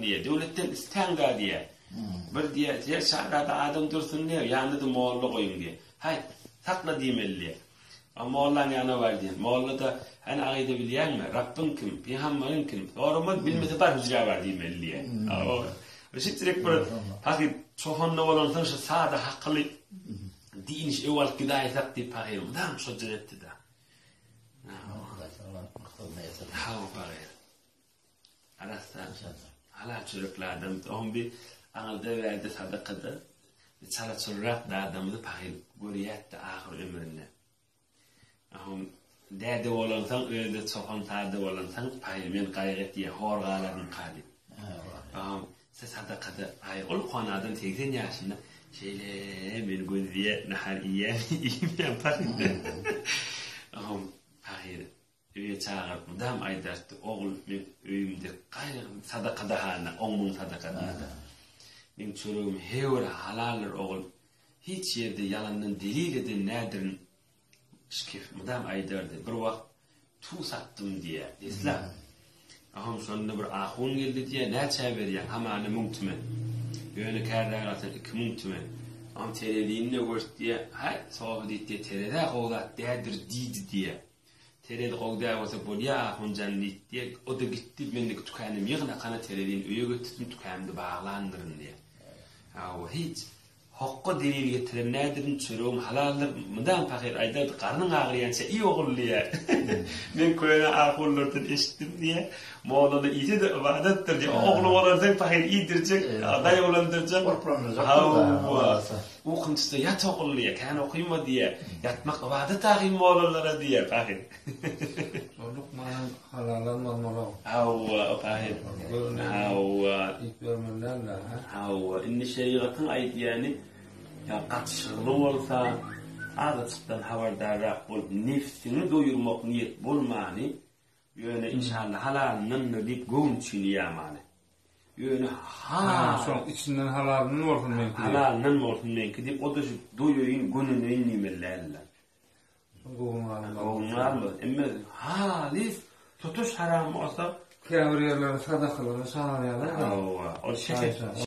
Diýýär, döwletden istäň-dä diýýär. Bir diýýär, her çarada adam dursun diýýär, ýanynda-da molla goýuň diýýär. Haý, sakla diýmeli diýýär. A mollaň ýanyna bar diýýär. Molla-da, Hany agyda bilýäňmi, Rabbyň kim, pygamberiň kim, soramaly, bilmese bar hüjrä bar diýmeli diýýär. Şeýtdirek bir pahyr çohanda bolansoň şu sada hakyly din işi öw alyp gidäýsek diýip pahyr mydam şo etdi-de. Hawa pahyr. Arassa, halal çörekli adam. Oňam bir aňyrda bärde sadakada çala-çulrak bir adamyny pahyr görýärdi ahyr ömründe. Oňam däde bolansoň, özi-de çopan sada bolansoň, pahyr men gaýgy etýän, hor galarmyka diýip. Oňam sadakada pahyr uly adam 80 ýaşynda şeýle meni gözleýär, nahar iýýärmi, iýmeýärmi pahyr. Oňam pahyr Öýe çagyryp mydam aýdardy, Ogul, meň öýümde gaýgym sadakada-hana, oň-muň sadakasynda-da. Meň çöregim heýwere halaldyr, ogul. Hiç ýerde ýalandan delil eden nädirin? Şkif mydam aýdardy, Bir wagt tuw satdym diýýär, deslap. Aham şonda bir ahun geldi diýýär, näçä berýäň? Hamana müň tümen. Ýöne kärräk alsaň 2000 tümen. Aham terezini-de görüp diýýär, Haý, sopy diýdi, terez-ä gowy zat däldir diýdi diýýär. Terezi gowy däl bolsa bolýa ahunjan diýip diýe, o-da gitdi, mendeki tükänem ýygnakana terezini öýe getirdim, tükänimde baglandyryn diýe. Hawa, hiç. Hokga delil getiren nädirin, çöregim halaldyr, mydam pahyr aýdardy, garnyň agyrýança iý ogul diýe. Men köne ahunlardan eşitdim diýe, mollada iýse-de ybadatdyr diýe. Ogly bolansoň pahyr iýdirjek, daýawlandyrjak. Hawa. Ukyň tutsa ýat ogul diýýär, kän okyma diýýär. Ýatmak ybadat ahym mollalara diýýär pahyr. Şol lukmanyň halalam bolmaly. Hawa, pahyr. Hawa. Diýip ýörmeli däl-de, hä? Hawa, indi şerigatyň aýdýany, ýa gatyşygly bolsa, azajykdan habardarrak bolup, nebsiňi doýurmak niýet bolmany, Ýöne inşallah halalyndandyr diýip göwün üçin iýämany. Ýöne ha. Şoň içinden halalyndan bolsun meňki diýip. Halalyndan bolsun meňki diýip o-da şu doýaýyn, göneneýin diýmeli däldir. Göwün galmaz. Göwün galmaz. Emme halys tutuş haram bolsa. Käbir ýerlerde sadakalara çagyrýarlar-da. Hawa, ol şeker.